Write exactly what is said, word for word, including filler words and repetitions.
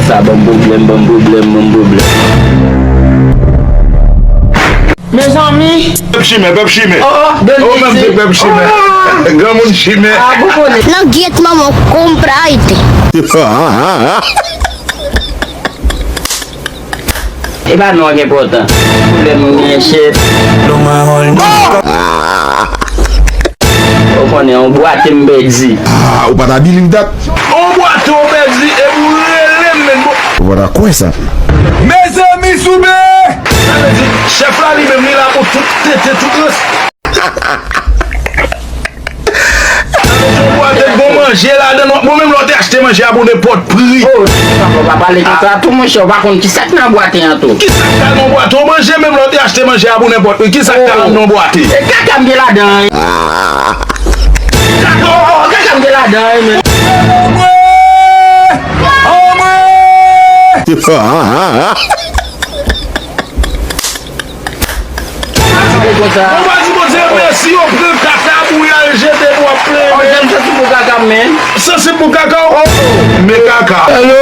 Sa ban m pwoblèm, ban m pwoblèm, ban m pwoblèm. Mezanmi. Pèp chimè, pèp chimè. Oh, oh, Don Ou menm se pèp chimè. Granmoun chimè. Ah, vous connaissez. Nan gyèt manman konprann. E pa non ki enpòtan. Pwoblèm nou gen, chèf. Ou konnen, yon bwate m pèdi. Ah, ou pa ta believe that? On bwate w pèdi, epi w rele m, men bon. Ou pa ta kwè sa. Mezanmi, soube! Sa vle di, chèf la li menm, li la pou tout tete, tout rans. Sa vle di, on bwate bon manje ladan, bon, menm lè w te achte manje a pou nenpòt pri. Oh, papa, pa pale konsa tou, monchè, ou pa konn ki sa k nan bwate an tou. Ki sa k nan bwate? On manje, menm lè w te achte manje a pou nenpòt pri, ki sa k nan bwate? E kaka m gen ladan, wi. Kaka, oh, oh, kaka m gen ladan, wi, men. Ou pa di Bondye mèsi, yo pran kaka pou y al jete pou w ap plenyen. Sansib pou kaka, men. Sansib pou kaka, oh, oh. Men kaka. Alo.